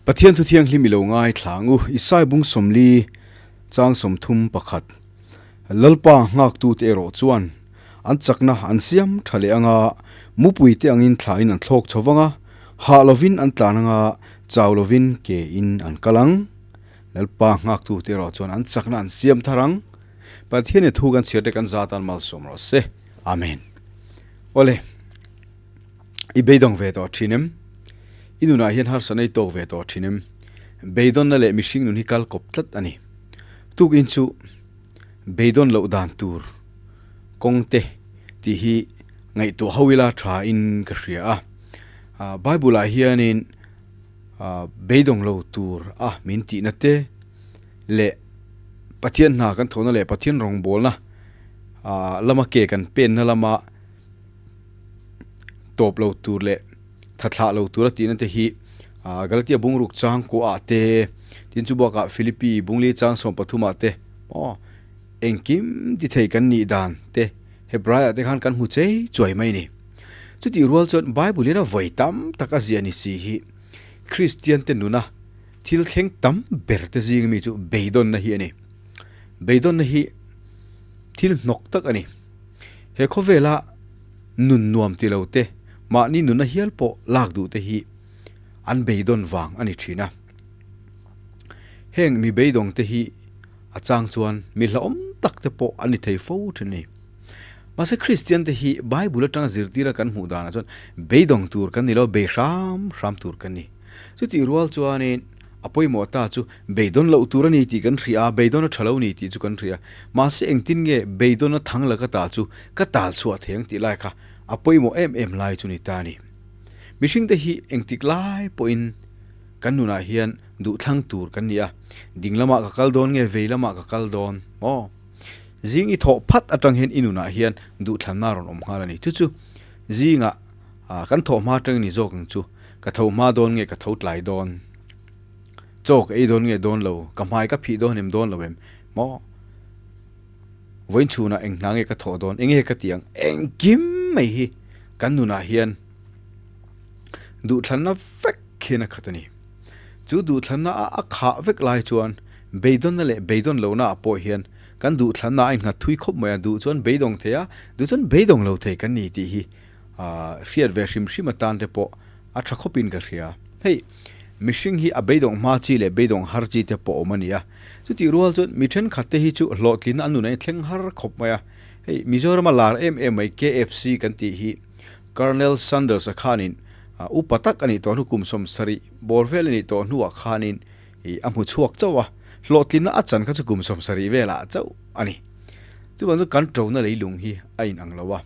Pathian thu thianghlim i lo ngaithla ang u. Isai bung 40 chang 31. Lalpa nghaktute erawh chuan an chakna an siam tha leh anga, mupuite angin thlain an thlawk chho vang a, hah lovin an tlan anga, chau lovin ke in an kal ang. Lalpa nghaktute erawh chuan an chakna an siam thar ang. Pathian i thu kan chhiar te kan za tan malsawm rawh se. Amen. Awle. I beidawng ve tawh thin em? I nunah hian harsatna i tawk ve tawh thin em? Beidawnna leh mihring nun hi kal kawp tlat a ni. Tukin chu beidawn loh dan tur kawng te tih hi ngaihtuah ho ila tha in ka hria a. Bible ah hianin beidawng lo tur a min tihna te leh Pathian hna kan thawhna leh Pathian rawngbawlna lama ke kan penna lama tawp lo tur leh tha thlah lo tura tihna te hi ah Galatia bungruk chang kuah ah te tin chu bakah Philippi bungli chang 13 ah te aw engkim ti thei kan nih dan te Hebrai ah te khan kan hmu chei chuai mai a ni. Chutih rual chuan Bible in a vawi tam tak a ziah ni si hi Kristian te nuna thil thleng tam ber te zing mi chu beidawnna hi a ni. Beidawnna hi thil hnawk tak a ni. He khawvela nun nuam ti lo te, mahni nuna hial pawh lak duh te hi an beidawn vang a ni thin a. Heng mi beidawng te hi a chang chuan mi hlauhawm tak te pawh an ni thei fo thin a ni. Mahse Kristian te hi Bible atanga zirtira kan hmuh danah chuan beidawng tur kan ni lo, bei hram hram tur kan ni. Chutih rual chuanin A pawimawh ta chu beidawn loh tur a ni tih kan hria a, beidawn a tha lo ni tih chu kan hria. Mahse engtin nge beidawn a thang la ka ta chu ka tal chhuah thei ang tih lai kha a pawimawh em em lai chu ni ta a ni. Mihringte hi engtik lai pawhin kan nunah hian duhthlang tur kan ni a, ding lamah ka kal dawn nge vei lamah ka kal dawn maw? Zing i thawh phat atang hian i nunah hian duhthlanna a rawn awm nghal a ni. Chu chu zingah kan thawh hma atangin ni zawk ang chu. Ka tho hma dawn nge ka tho tlai dawn? Chaw ka ei dawn nge dawn lo? Ka hmai ka phih dawn em dawn lo em? Maw? Vawiin chhunah eng hna nge ka thawh dawn? Enge ka tih ang? Engkim mai hi kan nunah hian duhthlanna vek hian a khat a ni. Chu duhthlanna a a khah vek lai chuan beidawnna leh beidawn lohna ah pawh hian kan duhthlanna a innghat thui khawp mai a, duh chuan beidawng thei a, duh chuan beidawng lo thei kan ni tih hi hriat ve hrim hrim atan te pawh a tha khawpin ka hria. Hei, mihring hi a beidawng hma chi leh beidawng har chi te pawh awm a ni a. Chutih rual chuan mi thenkhat te hi chu hlawhtlinna an nunah hian thleng har khawp mai a. Hei, Mizorama lar em em mai KFC kan tih hi Colonel Sanders a khanin upa tak a nih tawh hnu kum 70 bawr vel a nih tawh hnuah khanin a hmu chhuak chauh a. Hlawhtlinna a chan kha chu kum 70 velah chauh a ni. Chuvang chu kan tona leilung hi a inang lo a.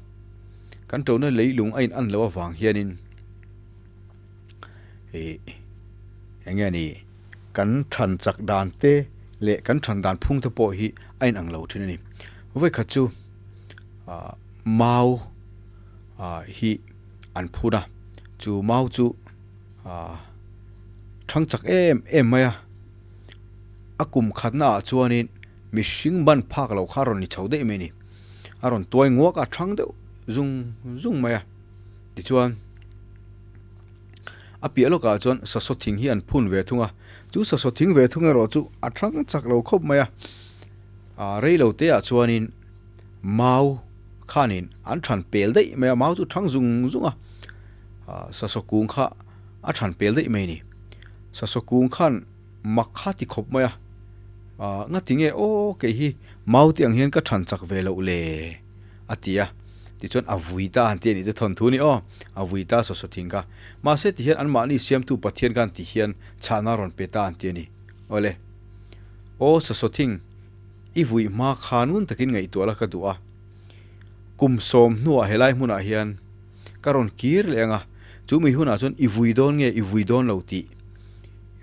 Kan tona leilung a in an loh avang hianin ih eng nge ni kan than chak dan te leh kan than dan phung te pawh hi a in ang lo thin a ni. Vawikhat chu ah mau ah hi an phun a, chu mau chu ah thang chak em em mai a, a kum khatna ah chuanin mihring ban phak loh kha a rawn ni chho daih mai a ni. A rawn tuai nguak a thang deuh zung zung mai a tichuan a piah lawkah chuan sawsaw thing hi an phun ve thung a chu sawsaw thing ve thung erawh chu a thang chak lo khawp mai a ah rei lo te ah chuanin mau khanin an than pel daih mai a mau chu thang zung zung a ah sawsaw kung kha a than pel daih mai a ni sawsaw kung khan mak kha ti khawp mai a ah ngati nge aw kei hi mau te ang hian ka than chak ve loh le a ti a tichuan a vui ta an ti a nih chu thawnthu ni aw a vui ta saw saw thing kha mahse ti hian anmahni siamtu Pathian khan ti hian chhahna rawn pe ta an ti a ni awle aw saw saw thing i vui hma khan ngun takin ngaihtuah la ka duh a kum 10 hnuah helai hmunah hian ka rawn kir leh ang a chu mi hunah chuan i vui dawn nge i vui dawn lo tih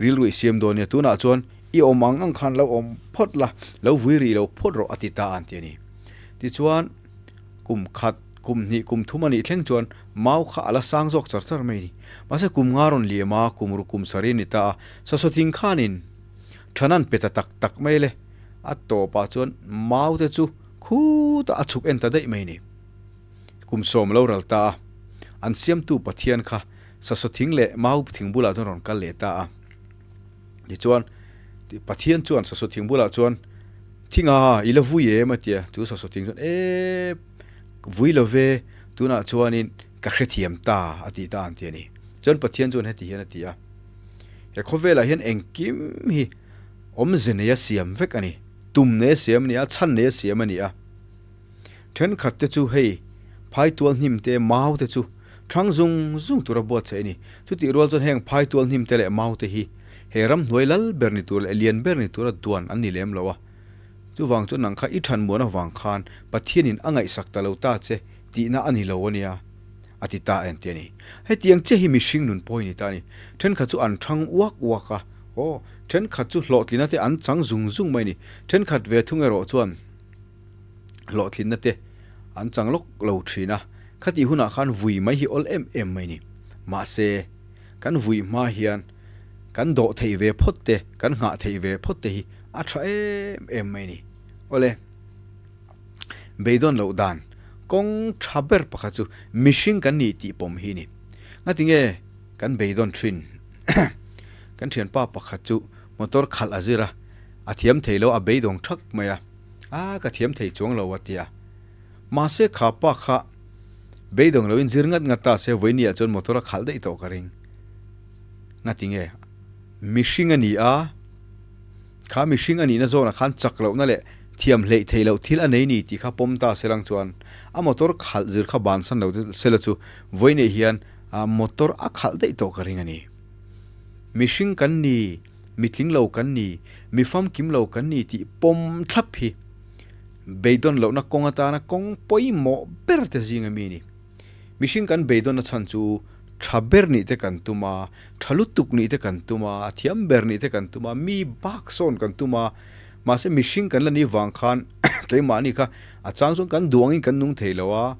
rilru i siam dawn nia tunah chuan i awm ang ang khan lo awm phawt la lo vui rih lo phawt rawh a ti ta an ti a ni tichuan kum khat kum hnih kum thum a nih thleng chuan mau kha a la sang zawk char char mai a ni mahse kum nga rawn liam a kum ru kum sarih a ni ta a sawsaw thing khanin thanan pe ta tak tak mai le a tawpah chuan mau te chu khutah a chhuk en ta daih mai a ni. Kum 10 lo ral ta a, an siamtu Pathian kha sawsaw thing leh mau thing bulah chuan rawn kal leh ta a. Tichuan, Pathian chuan sasaw thing bulah chuan, Thinga, i la vui em? a ti a. Chu sasaw thing chuan, E, vui lo ve, tunah chuanin ka hrethiam ta, a ti ta an ti a ni. Chuan Pathian chuan heti hian a ti a, He khawvelah hian engkim hi awmze neia siam vek a ni, tum neia siam a ni a, chhan neia siam a ni a. Thenkhat te chu hei phaitual hnim te mau te chu thang zung zung tura buatsaih a ni. Chutih rual chuan heng phaitual hnim te leh mau te hi he ramhnuai lal ber ni tur leh lian ber ni tura duan an ni lem lo a. Chuvang chuan nang kha i than muan avang khan Pathianin a ngaihsak ta lo ta che tihna a ni lo a nia, a ti ta en ti a ni. Hetiang chiah hi mihring nun pawh hi ni ta a ni. Thenkhat chu an thang uak uak a, aw, thenkhat chu hlawhtlina te an chang zung zung mai a ni. Thenkhat ve thung erawh chuan. hlawhtlinna te an chang lawk lo thin a, khatih hunah khan vui mai hi awl em em mai ni. Mahse, kan vui hma hian kan dawh theih ve phawt te, kan nghah theih ve phawt te hi a tha em em mai ni. Awle, beidawn loh dan kawng tha ber pakhat chu mihring kan nih tih pawm hi ni. Ngatinge kan beidawn thin? Kan thianpa pakhat chu motor khalh a zir a, a thiam thei lo a beidawng thak mai a. A ka thiam thei chuang lo a ti a. Mahse kha pa kha beidawng loin zir ngat ngat ta se vawinia chuan motor a khalh daih tawh ka ring. Ngati nge? Mihring a ni a, kha mihring a nihna zawnah khan chak lohna leh thiam hleih theih loh thil a nei ni tih kha pawm ta se lang chuan a motor khalh zir kha bansan lo sela chu vawinia hian motor a khalh daih tawh ka ring a ni. Mihring kan ni. Mi tling lo kan ni, mi famkim lo kan ni tih pawm thlap hi beidawn lohna kawng atana kawng pawimawh ber te zinga mi a ni. Mihring kan beidawnna chhan chu tha ber nih te kan tum a, tha lutuk nih te kan tum a, a thiam ber nih te kan tum a, mi bak sawn kan tum a, mahse mihring kan la nih vang khan keimahni kha a chang chuan kan duh angin kan nung thei lo a,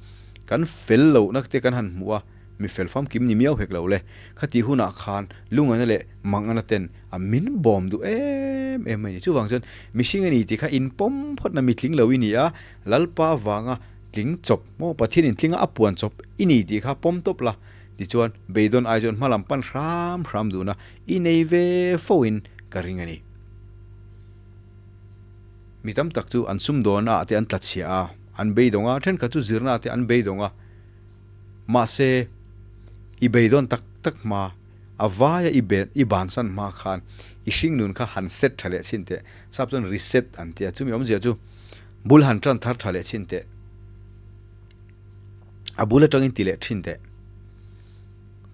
kan fel lohna te kan han hmuh a, Mi fel famkim ni miau hek lo le. Khati hunah khan lungana leh mangana ten a min bawm duh em em mai ni. Chuvang chuan mihring a ni tih kha inpawm phawtna mi tling lo i ni a, Lalpa vanga tling chawp maw Pathian in tlinga a puan chawp i ni tih kha pawm tawp la. Tichuan beidawn ai chuan hmalam pan hram hram duhna i nei ve fo in ka ring a ni. Mi tam tak chu an sumdawn ah te an tla chhia a, an beidawng a, thenkhat chu zirna ah te an beidawng a. Mahse, i beidawn tak tak hma, a vaia i ben i bansan hma khan i hringnun kha han set tha leh chhin teh. Sap chuan reset an ti a, chumi awmzia chu bul han tan thar tha leh chhin teh. A bul atangin ti leh thin teh.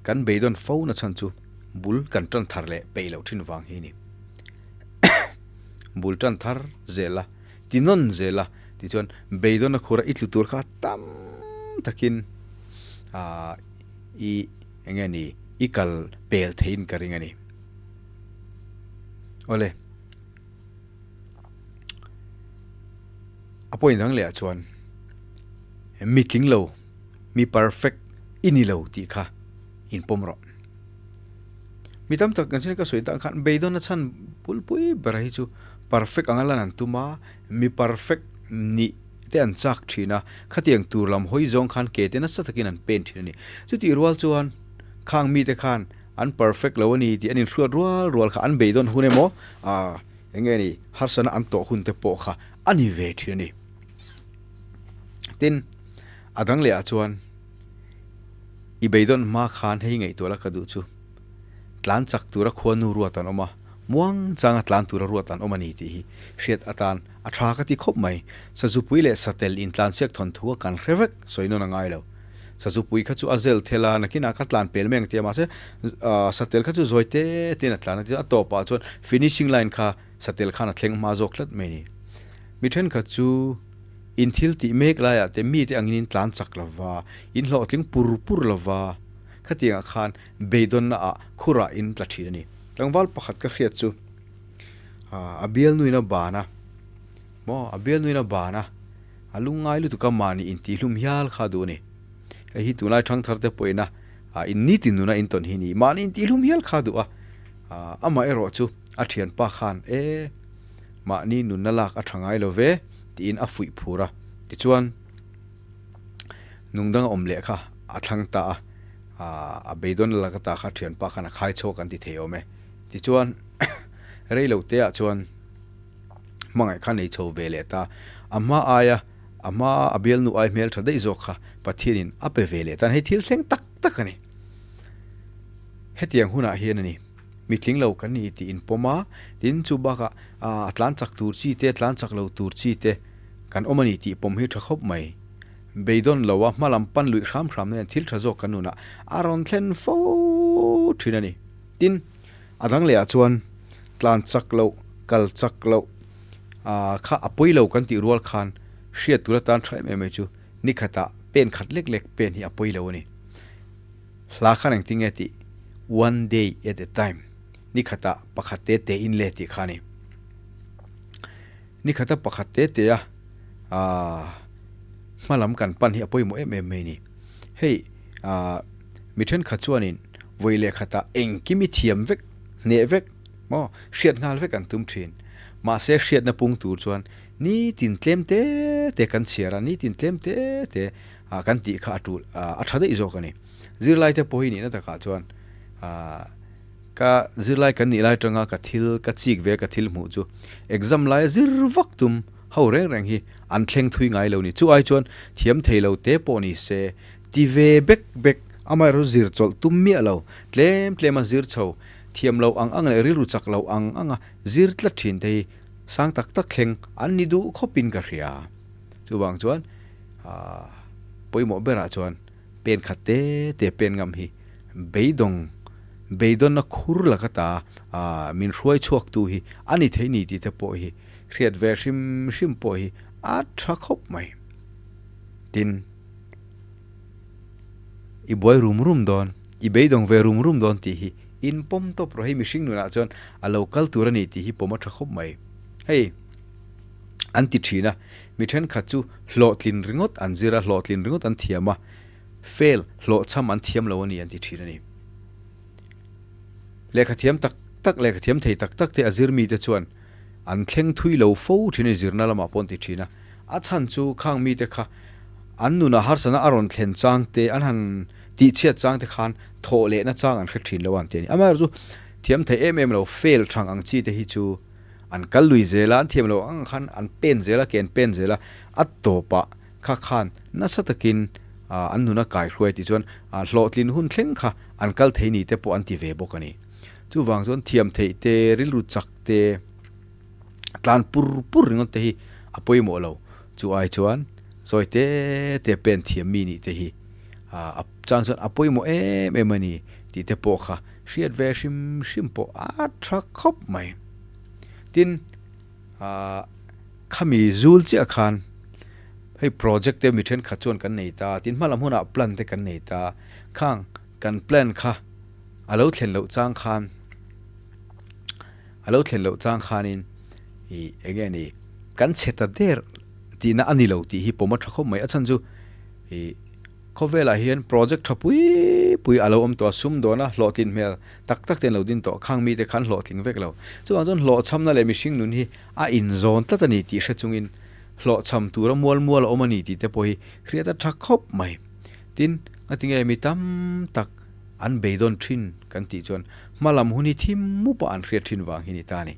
Kan beidawn fo na chhan chu bul kan tan thar leh peih loh thin vang hi a ni. Bul tan thar zel a, ti nawn zel a, tichuan beidawn a khur a i tlu tur kha tam takin ah i eng nge ni i kal pel theiin ka ring a ni. Awle. A point dang leh ah chuan mi tling lo, mi perfect i ni lo tih kha inpawm rawh. Mi tam tak kan ka sawi tak khan beidawn a chhan pulpui ber hi chu perfect anga lan an tum a, mi perfect nih te an chak thin a, khatiang tur lam hawi zawng khan ke te nasa takin an pen thin a ni. Chutih rual chuan khang mite khan an perfect lo a ni tih an inhriat rual rual kha an beidawn hun emaw ah eng nge ni harsana an tawh hun te pawh kha a ni ve thin a ni. Tin, a dang leh ah chuan i beidawn hma khan hei ngaihtuah la ka duh chu tlan chak tura khuanu ruat an awm a, muang changa tlan tura ruat an awm a ni tih hi hriat atan a tha ka ti khawp mai. Sazupui leh satel intlansiak thawnthu a kan hre vek sawi nawn a ngai lo. Sazupui kha chu a zel thel a, nakinah kha tlan pel mai ang tia mahse satel kha chu zawi te tein a tlan a, tichuan a tawpah chuan finishing line kha satel khan a thleng hma zawk tlat mai a ni. Mi thenkhat chu in thil tih mek laiah te mite angin in tlan chak lova, in hlawhtling pur pur lova, khatiangah khan beidawnna ah khurah in tla thin a ni. Tlangval pakhat ka hriat chu a bialnuin a ban a, maw a bialnuin a ban a, a lungngai lutuk a mahni intihhlum hial kha duh a ni. Hei hi tunlai thangthar te pawhin a in nitin nuna in tawn hi a ni. Mahni intihhlum hial kha duh a, amah erawh chu a thianpa khan e mahni nunna lak a tha ngai lo ve tiin a fuih phur a. Tichuan nungdang a awm leh kha a thlang ta a, a beidawn lak ata kha thianpa khan a khai chhuak an ti thei awm e. Tichuan. Rei lo te ah chuan hmangaih kha nei chho ve leh ta. A hma aia a hma a bialnu ai hmel tha daih zawk kha Pathianin a pe ve leh ta. Hei thil thleng tak tak a ni. Hetiang hunah hian a ni. Mitling lo kan ni tih inpawm a, tin chu bakah a tlan chak tur chi te, tlan chak lo tur chi te kan awm a ni tih pawm hi tha khawp mai. Beidawn lo a hma lam pan luih hram hram na hian thil tha zawk kan nunah a rawn thlen fo thin a ni. Tin, a dang lehah chuan tlan chak loh, kal chak loh kha a pawi lo kan tih rual khan hriat tur atan tha em em mai chu nikhatah pen khat lek lek pen hi a pawi lo a ni. Hla khan engtin nge tih one day at a time, ni khatah pakhat te te in le tih kha a ni. Ni khata pakhat te te a aah hma lam kan pan hi a pawimawh em em mai a ni. Hei aah mi thenkhat chuanin vawi leh khatah engkim i thiam vek, hneh vek maw hriat nghal vek an tum thin. Mahse hriatna pung tur chuan nitin tlem te te kan chhiar a, nitin tlem te te ah kan tih kha a tul ah a tha daih zawk a ni. Zirlai te pawh hi nihna takah chuan ah ka zirlai kan nih lai atanga ka thil ka chik ve ka thil hmuh chu exam laia zir vak tum ho reng reng hi an thleng thui ngai lo ni. Chu ai chuan thiam thei lo te pawh ni se ti ve bek bek amaherawhchu zir chawlh tum miah lo tlem tlem a zir chho thiam lo ang ang leh rilru chak lo ang anga zir tlat thin te hi sang tak tak thleng an ni duh khawpin ka hria. Chuvang chuan Ahh pawimawh berah chuan pen khat te te pen ngam hi beidawng beidawnna khur laka ta ahh min hruai chhuak tu hi a ni thei ni tih te pawh hi hriat ve hrim hrim pawh hi a tha khawp mai. Tin, i buai rum rum dawn, i beidawng ve rum rum dawn tih hi in pawm tawp rawh. Hei mihring nunah chuan a lo kal tur a ni tih hi pawm a tha khawp mai. Hei. an ti thin a, mi thenkhat chu hlawhtlin ringawt an zir a, hlawhtlin ringawt an thiam a, fail, hlawhchham an thiam lo a ni an ti thin a ni. Lehkha thiam tak tak, lehkha thiam thei tak tak te a zir mite chuan an thleng thui lo fo thin a ni, zirna lamah pawh an ti thin a, a chhan chu khang mite kha an nunah harsatna a rawn thlen chang te, an han tihchhiat chang te khan thawh lehna chang an hre thin lo a an ti a ni. Amaherawhchu thiam thei em em lo, fail thang ang chi te hi chu An kal lui zel a, an thiam loh ang khan an pen zel a, ke an pen zel a, a tawpah kha khan nasa takin an nun a kaihruai tih chuan hlawhtlin hun thleng kha an kal thei ni te pawh an ti ve bawk a ni. Chuvang chuan thiam theih te, rilru chak te, tlan pur pur ringawt te hi a pawimawh lo. Chu ai chuan zawi te te pen thiam mi nih te hi a chang chuan a pawimawh em em a ni tih te pawh kha hriat ve hrim hrim pawh a tha khawp mai. Tin, ah khami zul chiah khan hei project te mi thenkhat chuan kan nei ta, tin hmalam hunah plan te kan nei ta, khang kan plan kha a lo thlen loh chang khan a lo thlen loh chang khanin ih eng nge ni kan chhe ta der tihna a ni lo tih hi pawm a tha khawp mai. A chhan chu ih Khawvelah hian project tha pui pui a lo awm tawh a, sum dawna hlawhtlin hmel tak tak te an lo din tawh, khang mite khan hlawhtling vek lo. Chuvang chuan hlawhchhamna leh mihring nun hi a inzawn tlat a ni tih hre chungin hlawhchham tura mual mual a awm a ni tih te pawh hi hriat a tha khawp mai. Tin, ngatinge mi tam tak an beidawn thin kan tih chuan hma lam hun hi thim mupa an hriat thin vang hi ni ta a ni.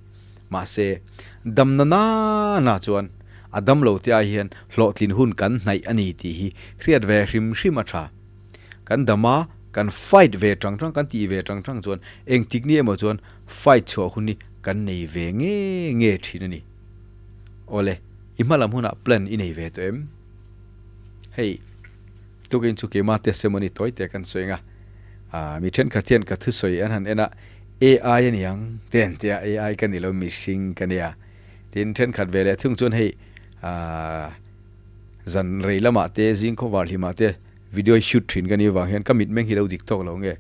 Mahse, damna nana chuan a damlo te ai hian hlawhtlin hun kan hnaih a ni tih hi hriat ve hrim hrim a tha. Kan dam a, kan fight ve tang tang, kan tih ve tang tang chuan engtik ni emaw chuan fight chhuah hun hi kan nei ve nge nge thin a ni. Awle, i hmalam hunah plan i nei ve tawh em? Hei, tukin chu keimah testimony tawi te kan sawi ang a, mi thenkhat hian ka thusawi an han en a, AI a niang te an tia, AI ka ni lo mihring ka nia. Tin thenkhat ve leh thung chuan hei aah zan rei lamah te zing khawvar hlimah te video hi shoot thin ka nih avang hian ka mitmeng hi lo dik tawk lo nge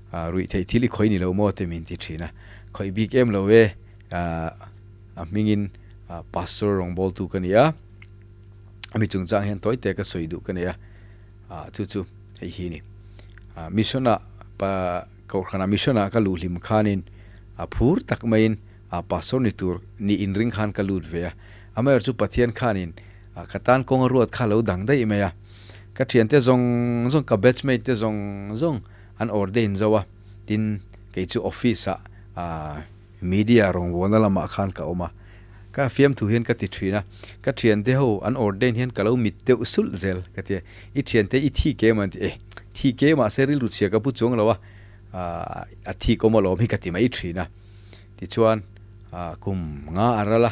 aah ruih theih thil i khawih ni lo maw te min ti thin a, khawih bik em lo e aah a hmingin aah pastor rawngbawltu ka ni a, a mi chungchang hian tawi te ka sawi duh ka nei a, aah chu chu hei hi a ni. Aah mission ah pa. Kohhranah mission-ah ka luh hlim khanin a phur tak maiin a pastor ni tur ni inring khan ka lut ve a. Amaherawhchu chu Pathian khanin ka tan kawng a ruat kha lo dang daih mai a. Ka thiante zawng zawng, ka batchmate te zawng zawng an ordain zo a, tin kei chu office-ah Media rawngbawlna lamah khan ka awm a, ka fiamthu hian ka ti thin a, ka thiante ho an ordain hian ka lo mit deuh sulh zel ka ti a, i thiante i thi ke emaw an ti, eh thi ke mahse rilru chhia ka pu chuang lo a, a thi kawm alawm hi ka ti mai thin a, tichuan kum nga a ral a,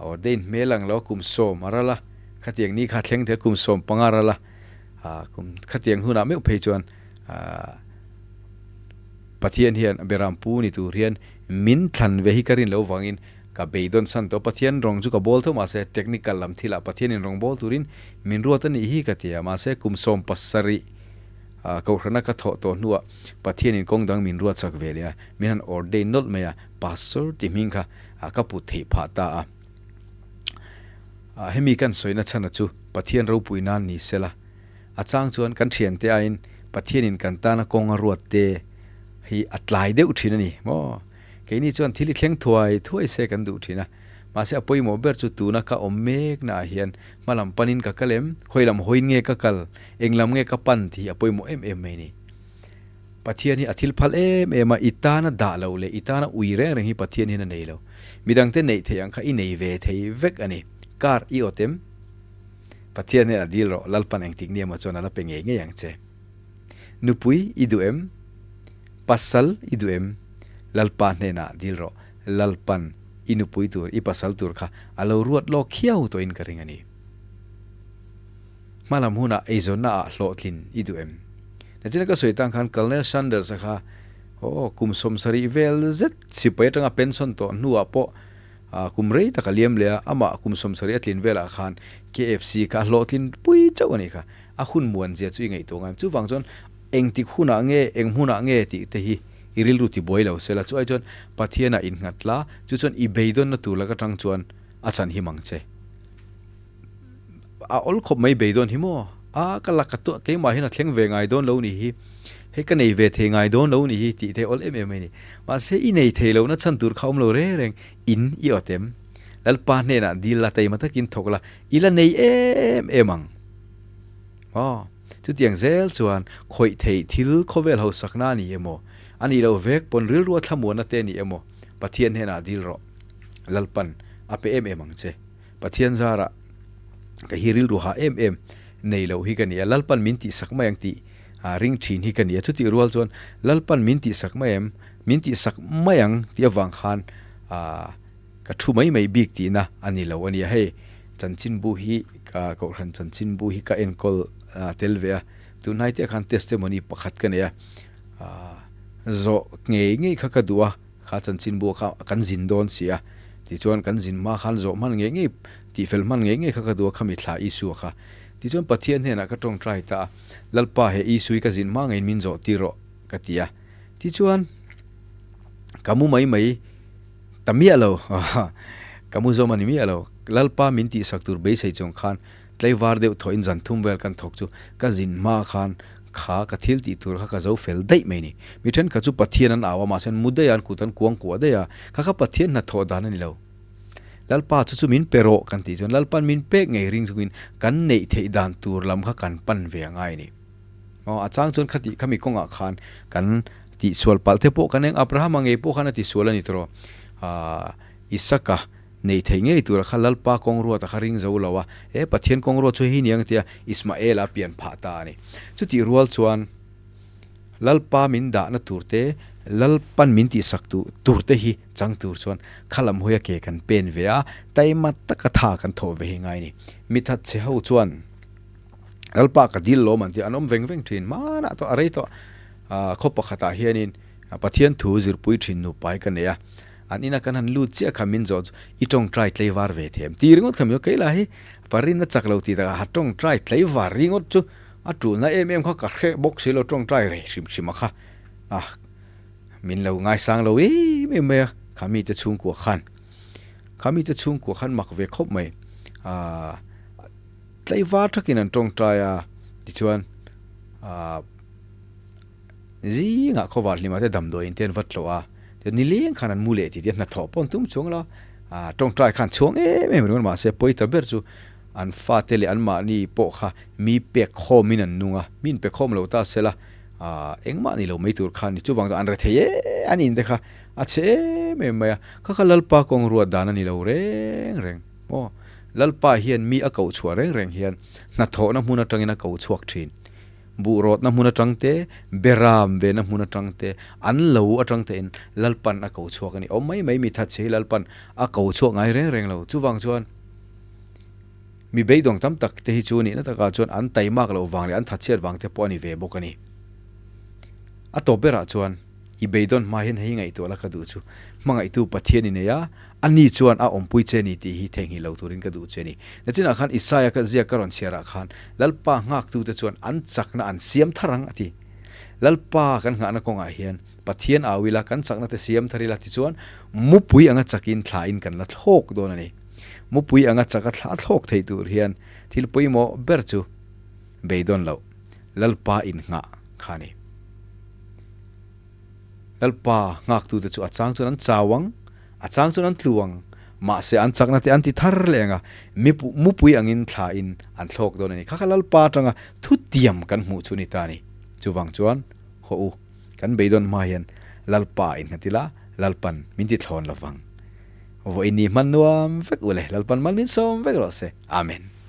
ordain hmel ang lo a kum sawm a ral a, khatiang ni kha thleng thei a kum 15 a ral a, kum khatiang hunah meuh phei chuan Pathian hian Beram pu ni tur hian min thlan ve hi ka rin loh vangin ka beidawn san tawh. Pathian rawng chu ka bawl tho mahse technical lam thilah Pathianin rawng bawl turin min ruat a nih hi ka ti a. Mahse kum 17 kohhrana ka thawh tawh hnuah Pathianin kawng dang min ruat chak ve leh a, min han ordain nawlh mai a, Pastor ti hming kha ka put theih phah ta a. Hemi kan sawina chhana chu Pathian ropui nan ni sela. A chang chuan kan thiante aiin Pathianin kan tana kawng a ruat te hi a tlai deuh thin a ni maw? Keini chuan thil i thleng thuai thuai se kan duh thin a, mahse a pawimawh ber chu tuna ka awm meknaah hian hmalam panin ka kal em, khawi lam hawiin nge ka kal, eng lam nge ka pan tih hi a pawimawh em em mai a ni. Pathian hi a thil phal em em a, i tana dah loh leh i tana ui reng reng hi Pathian hian a nei lo. Midangte neih theih ang kha i nei ve thei vek a ni. Kar i awt em? Pathian hian a dil rawh, Lalpan engtik ni emaw chuan a la pe ngei ngei ang che. Nupui i duh em? Pasal i duh em? Lalpa hnenah dil rawh, Lalpan i nupui tur, i pasal tur kha a lo ruat lawk khiau tawhin ka ring a ni. Hmalam hunah eizawnna ah hlawhtlin i duh em? Nachina ka sawi tang khan Colonel Sanders-a kha aw kum 70 vel zet sipai atanga pension tawh hnuah pawh Kum rei tak a liam leh a, amah kum 70 a tlin velah khan KFC kha a hlawhtlin pui chauh a nih kha. A hun muan zia chu i ngaihtuah ngai. Chuvang chuan engtik hunah nge, eng hmunah nge tih te hi i rilru ti buai lo sela. Chu ai chuan Pathianah innghat la, chu chuan i beidawnna tur lak atang chuan a chhan him ang che. A awl khawp mai beidawn hi maw? A ka la ka tuah keimah hian a thleng ve ngai dawn lo nih hi, hei ka nei ve thei ngai dawn lo nih hi tih te awl em em mai a ni. Mahse i nei thei lohna chhan tur kha awm lo reng reng, in i awt em? Lalpa hnenah dil la taima takin thawk la, i la nei em em ang. Aw, chutiang zel chuan khawih theih thil khawvel hausakna a ni emaw, a nih loh vek pawn rilrua thlamuanna te a ni emaw, Pathian hnenah dil rawh. Lalpan a pe em em ang che. Pathian zarah ka hi rilru ha em em nei loh hi ka ni a, Lalpan min tihsak mai ang tih ring thin hi ka ni a, chutih rual chuan Lalpan min tihsak mai em, min tihsak mai ang tih avang khan ka thu mai mai bik tihna a ni lo a nia. Hei chanchinbu hi ka kohhran chanchinbu hi ka enkawl tel ve a, tunhnai te khan testimony pakhat ka nei a, zawh ngei ngei kha ka duh a. Kha chanchinbu kha kan zin dawn si a, tichuan kan zin hma khan zawh hman ngei ngei, tihfel hman ngei ngei kha ka duh a, khami thla Isua kha. Tichuan Pathian hnenah ka tawngtai ta a, Lalpa he Isui ka zin hma ngeiin min zawh tir rawh ka ti a. Tichuan ka mu mai mai ta miah lo, ka mu zawm a ni miah lo. Lalpa min tihsak tur beisei chung khan Tlaivar deuh thawhin zan thum vel kan thawk chu ka zin hma khan kha ka thil tih tur kha ka zo fel daih mai ni. Mi thenkhat chu Pathian an au a, mahse an mu daih a, an kut an kuang kuah daih a, kha kha Pathian hnathawh dan a ni lo. Lalpa chu chu min pe rawh kan tih chuan Lalpa'n min pek ngei ring chungin kan neih theih dan tur lam kha kan pan ve a ngai a ni. Aw, a chang chuan khati khami kawngah khan kan tihsual palh te pawh kan eng Abrahama ngei pawh khan a tisual a ni tawh. Aaa Isaka. Nei thei ngei tura kha Lalpa kawng ruata kha ring zo lo a, he Pathian kawng ruat chu hei ni ang tia Ismaela pian phah ta a ni. Chutih rual chuan Lalpa min dahna tur te, Lalpan min tihsak tu tur te hi chang tur chuan kha lam hawia ke kan pen ve a, taima taka tha kan thawh ve hi ngai a ni. Mithat che ho chuan Lalpa ka dil lawm an tia an awm veng veng thin. Hmanah tawh a rei tawh khaw pakhatah hianin Pathian thu zirpui thin nupa hi ka nei a. An ina kan han lut chiah kha min zawh chu i tawngtai tlaivar ve them ti ringawt kha min zawh. Keila hi Parin a chak lo tih takah ha tawngtai tlaivar ringawt chu a tulna em em kha ka hreh bawk si lo tawngtai rei hrim hrim a kha ah min lo ngaisang lo em em mai a kha mite chhungkua khan kha mite chhungkua khan mak ve khawp mai ah tlaivar thakin an tawngtai a tichuan ah Zingah khawvar hlimah te damdawiin te an va tlawh a, tichuan nileng khan an mu leh tih te hnathawh pawh an tum chuang lo a, tawngtai khan chhuang em em ringawt mahse pawi ta ber chu an fate leh anmahni pawh kha mi pek khawmin an nung a, mi inpe khawm lo ta sela engmah ni lo mai tur kha a ni. Chuvang chuan an rethei em an in te kha a chhe em em mai a, kha kha Lalpa kawng ruat dan a ni lo reng reng. Maw? Lalpa hian mi a koh chhuah reng reng hian hnathawhna hmun atangin a ko chhuak thin. Buh rawtna hmun atang te, beram vena hmun atang te, an lo atang tein Lalpan a ko chhuak a ni. Awm mai mai mi that che hi Lalpan a ko chhuak ngai reng reng lo. Chuvang chuan mi beidawng tam tak te hi chu nihna takah chuan an taimak loh vang leh an thatchhiat vang te pawh a ni ve bawk a ni. A tawp berah chuan i beidawn hma hian hei ngaihtuah la ka duh chu hmangaihtu Pathian i nei a, A ni chuan a awmpui che ni tih hi theihnghilh lo turin ka duh che ni. Nachinah khan Isaia ka ziak ka rawn chhiarah khan Lalpa nghaktute chuan an chakna an siam thar ang a ti. Lalpa kan nghahna kawngah hian Pathian au ila kan chakna te siam thar ila tichuan mupui anga chakin thlain kan la thlawk dawn a ni. Mupui anga chaka thla thlawk thei tur hian thil pawimawh ber chu beidawn loh Lalpa innghah kha a ni. Lalpa nghaktute chu a chang chuan an chau ang, a chang chuan an tlu ang, mahse an chakna te an ti thar leh ang a, mipu mupui angin thlain an thlawk dawn a ni. Kha kha Lalpa atanga thutiam kan hmuh chu ni ta a ni. Chuvang chuan, haw u, kan beidawn hma hian Lalpa innghat ila, Lalpan min ti thlawn lovang. Vawiin ni hman nuam vek u le, Lalpan mal min sawm vek rawh se. Amen.